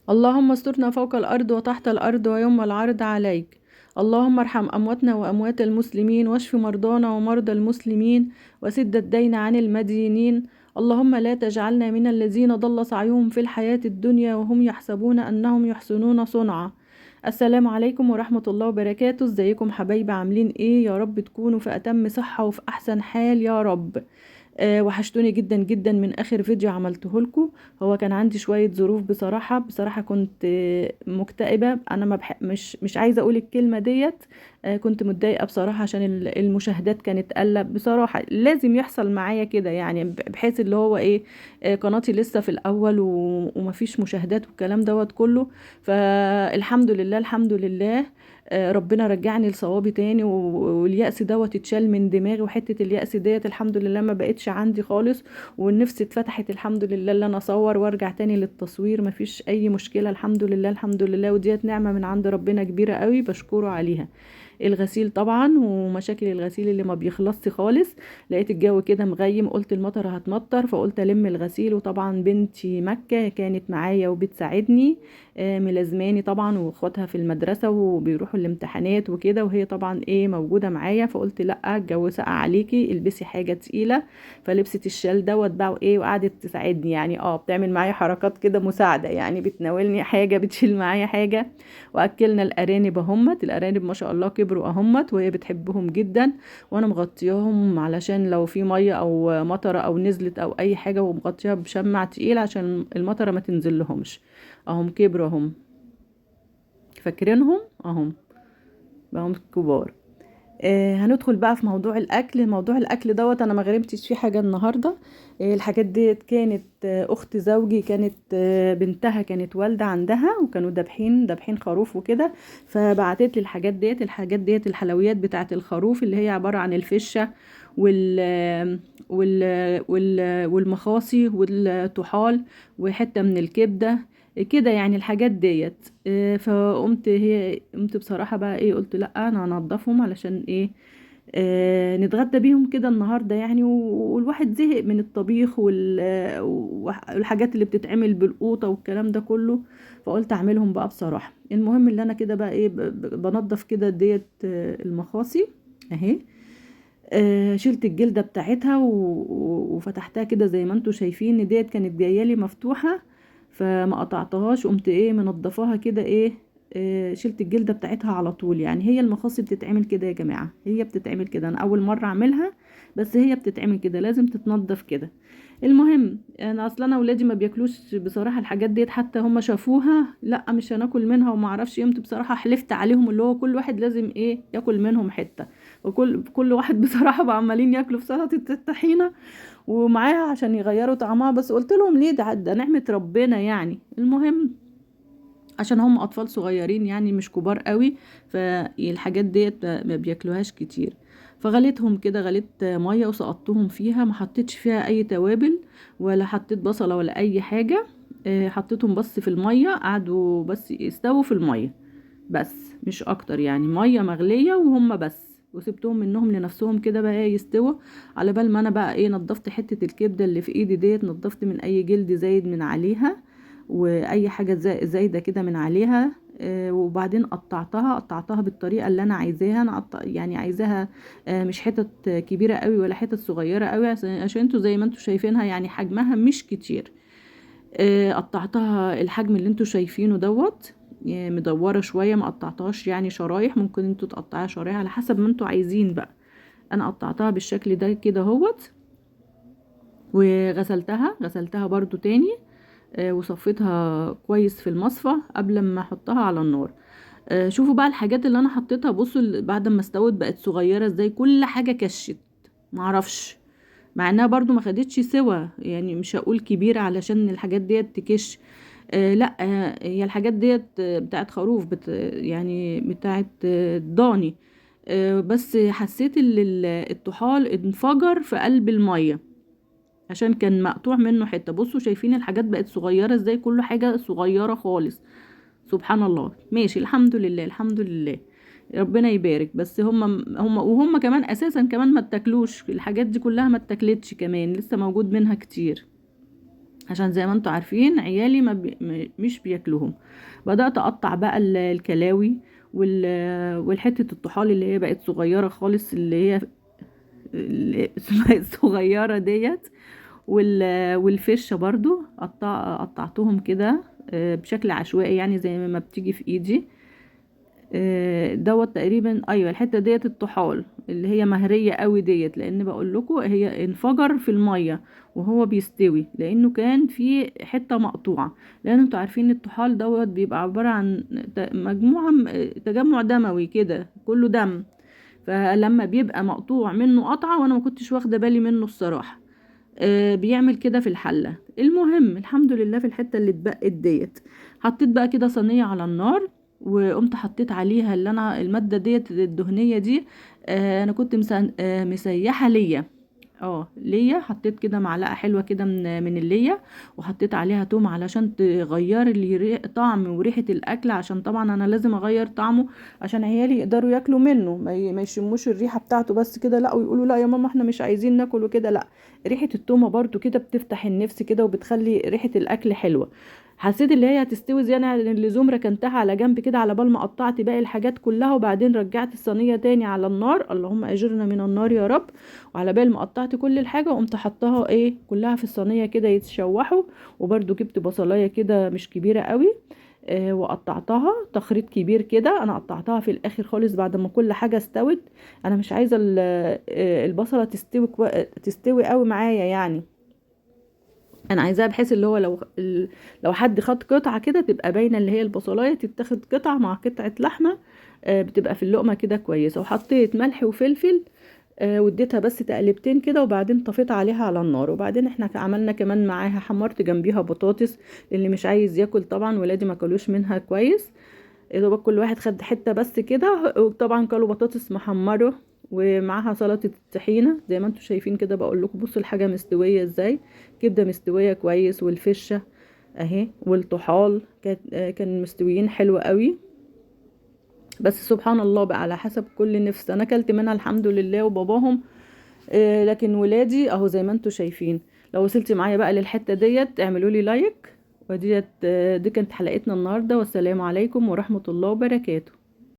اللهم استرنا فوق الأرض وتحت الأرض ويوم العرض عليك. اللهم ارحم أمواتنا وأموات المسلمين، واشف مرضانا ومرضى المسلمين، وسد الدين عن المدينين. اللهم لا تجعلنا من الذين ضل سعيهم في الحياة الدنيا وهم يحسبون أنهم يحسنون صنعا. السلام عليكم ورحمة الله وبركاته. ازيكم حبايبي، عاملين ايه؟ يا رب تكونوا في أتم صحة وفي أحسن حال يا رب. وحشتوني جدا جدا من اخر فيديو عملته لكم. هو كان عندي شوية ظروف بصراحة كنت مكتئبه. انا ما بح... مش مش عايزه اقول الكلمة ديت. كنت متضايقة بصراحة عشان المشاهدات كانت قلة. بصراحة لازم يحصل معايا كده، يعني بحيث اللي هو ايه، قناتي لسه في الاول ومفيش مشاهدات والكلام دوت كله. فالحمد لله الحمد لله، ربنا رجعني لصوابي تاني، واليأس دوت اتشال من دماغي، وحتة اليأس ديت الحمد لله ما بقتش عندي خالص، والنفس اتفتحت الحمد لله اللي انا اصور وارجع تاني للتصوير، مفيش اي مشكلة الحمد لله الحمد لله. وديت نعمة من عند ربنا كبيرة قوي بشكره عليها. الغسيل طبعا ومشاكل الغسيل اللي ما بيخلصش خالص، لقيت الجو كده مغيم، قلت المطر هتمطر، فقلت الم الغسيل. وطبعا بنتي مكة كانت معايا وبتساعدني، ملازماني طبعا، واخواتها في المدرسة وبيروحوا الامتحانات وكده، وهي طبعا ايه موجودة معايا. فقلت لا الجو ساقع عليكي، البسي حاجة تقيلة، فلبست الشال دوت بقى وايه، وقعدت تساعدني يعني، بتعمل معايا حركات كده مساعدة، يعني بتناولني حاجة، بتشيل معايا حاجة. واكلنا الارانب اهمت، الارانب ما شاء الله كبروا اهمت، وهي بتحبهم جدا، وانا مغطياهم علشان لو في مية او مطره او نزلت او اي حاجة، ومغطياها بشمع تقيل عشان المطره ما تنزل لهمش. اهم كبروا اهم، فاكرينهم اهم، بقوا كبار. هندخل بقى في موضوع الاكل. موضوع الاكل دوت انا ما غرمتش فيه حاجة النهارده. الحاجات ديت كانت، اخت زوجي كانت، بنتها كانت والده عندها، وكانوا دابحين خروف وكده، فبعتت لي الحاجات ديت. الحاجات ديت الحلويات بتاعه الخروف اللي هي عبارة عن الفشه والمخاصي والطحال وحتة من الكبده كده، يعني الحاجات ديت. فقمت هي قمت بصراحة بقى ايه، قلت لا انا هنضفهم علشان ايه، نتغدى بيهم كده النهارده يعني. والواحد زهق من الطبيخ والحاجات اللي بتتعمل بالقوطه والكلام ده كله، فقلت اعملهم بقى بصراحة. المهم اللي انا كده بقى ايه، بنضف كده ديت، المخاصي اهي. شلت الجلدة بتاعتها وفتحتها كده زي ما انتوا شايفين، ديت كانت جاية لي مفتوحة فما قطعتهاش، قمت ايه منضفاها كده ايه، شلت الجلدة بتاعتها على طول. يعني هي المخاصي بتتعمل كده يا جماعة، هي بتتعمل كده، انا اول مرة اعملها، بس هي بتتعمل كده، لازم تتنضف كده. المهم انا اصلا انا ولادي ما بياكلوش بصراحة الحاجات ديت، حتى هم شافوها لا مش هناكل منها وما اعرفش ايه. بصراحة حلفت عليهم اللي هو كل واحد لازم ايه ياكل منهم حتة، وكل واحد بصراحة بقى عمالين ياكلوا في سلطة الطحينه ومعاها عشان يغيروا طعمها، بس قلت لهم ليه، ده نعمه ربنا يعني. المهم عشان هم اطفال صغيرين يعني مش كبار قوي، فالحاجات ديت ما بياكلوهاش كتير. فغليتهم كده، غليت مية وسقطتهم فيها، ما حطيتش فيها اي توابل ولا حطيت بصله ولا اي حاجة، حطيتهم بس في المية، قعدوا بس يستووا في المية بس مش اكتر، يعني مية مغليه وهم بس، وسبتهم منهم لنفسهم كده بقى ايه يستووا. على بال ما انا بقى ايه نضفت حتة الكبده اللي في ايدي ديت، نضفت من اي جلد زايد من عليها واي حاجة زايدة كده من عليها، وبعدين قطعتها بالطريقة اللي انا عايزاها. انا يعني عايزاها، مش حتت كبيرة قوي ولا حتت صغيرة قوي، عشان انتوا زي ما انتوا شايفينها يعني حجمها مش كتير. قطعتها الحجم اللي انتوا شايفينه دوت، مدورة شوية، ما قطعتهاش يعني شرايح، ممكن انتوا تقطعيها شرايح على حسب ما انتوا عايزين بقى. انا قطعتها بالشكل ده كده اهوت، وغسلتها، غسلتها برضو تاني، وصفيتها كويس في المصفى قبل ما احطها على النار. شوفوا بقى الحاجات اللي انا حطيتها، بصوا بعد ما استوت بقت صغيرة ازاي، كل حاجة كشت معرفش، مع انها برضو ما خدتش سوا، يعني مش هقول كبيرة علشان الحاجات ديت تكش، لا، هي الحاجات ديت، بتاعت خروف، يعني بتاعت، ضاني، بس حسيت ان الطحال انفجر في قلب المية عشان كان مقطوع منه حتة. بصوا شايفين الحاجات بقت صغيرة ازاي، كل حاجة صغيرة خالص، سبحان الله. ماشي الحمد لله الحمد لله، ربنا يبارك. بس هم وهم كمان اساسا كمان ما اتاكلوش الحاجات دي كلها، ما اتاكلتش كمان، لسه موجود منها كتير. عشان زي ما انتوا عارفين عيالي ما بي مش بياكلوهم. بدأت اقطع بقى الكلاوي والحتة الطحال اللي هي بقت صغيرة خالص، اللي هي الصغيرة ديت، والفشة برضو قطعتهم كده بشكل عشوائي، يعني زي ما بتيجي في ايدي. دوت تقريبا. ايوه الحتة ديت الطحال اللي هي مهريه قوي ديت، لان بقول لكم هي انفجر في المية وهو بيستوي، لانه كان في حتة مقطوعة. لان انتوا عارفين الطحال دوت بيبقى عبارة عن مجموعة تجمع دموي كده، كله دم، فلما بيبقى مقطوع منه قطعه، وانا ما كنتش واخده بالي منه الصراحة، بيعمل كده في الحلة. المهم الحمد لله في الحتة اللي اتبقت ديت حطيت بقى كده صينية على النار، وقمت حطيت عليها اللي انا المادة ديت الدهنية دي. انا كنت مسيحه ليا، ليا حطيت كده معلقه حلوة كده من الليا، وحطيت عليها توم علشان تغير لي طعم وريحه الاكل، عشان طبعا انا لازم اغير طعمه عشان عيالي يقدروا ياكلوا منه، ما يشموش الريحة بتاعته بس كده، لا ويقولوا لا يا ماما احنا مش عايزين ناكل وكده. لا، ريحه التومه برضو كده بتفتح النفس كده وبتخلي ريحه الاكل حلوة. حسيت اللي هي هتستوي زيادة عن اللزوم، ركنتها على جنب كده على بال ما قطعت باقي الحاجات كلها، وبعدين رجعت الصينية تاني على النار، اللهم اجرنا من النار يا رب. وعلى بال ما قطعت كل الحاجة قمت حطاها كلها في الصينية كده يتشوحوا. وبرده جبت بصلايه كده مش كبيرة قوي، وقطعتها تخريط كبير كده. انا قطعتها في الاخر خالص بعد ما كل حاجة استوت، انا مش عايزه البصله تستوي قوي معايا، يعني انا عايزاها بحيث اللي هو لو حد خد قطعه كده تبقى باينة اللي هي البصلايه، تتاخد قطعه مع قطعه لحمه، بتبقى في اللقمة كده كويسة. وحطيت ملح وفلفل، واديتها بس تقلبتين كده، وبعدين طفيت عليها على النار. وبعدين احنا عملنا كمان معاها، حمرت جنبيها بطاطس للي مش عايز ياكل، طبعا ولادي ما كلوش منها كويس، يا دوبك كل واحد خد حتة بس كده. وطبعا كلوا بطاطس محمرة ومعاها سلطة الطحينه زي ما انتم شايفين كده. بقول لكم بصوا الحاجة مستوية ازاي، كبده مستوية كويس، والفشه اهي، والطحال كان مستويين حلو قوي. بس سبحان الله بقى على حسب كل نفس، انا اكلت منها الحمد لله وباباهم، لكن ولادي اهو زي ما انتم شايفين. لو وصلتي معايا بقى للحتة ديت اعملوا لي لايك. وديت دي كانت حلقتنا النهارده، والسلام عليكم ورحمة الله وبركاته.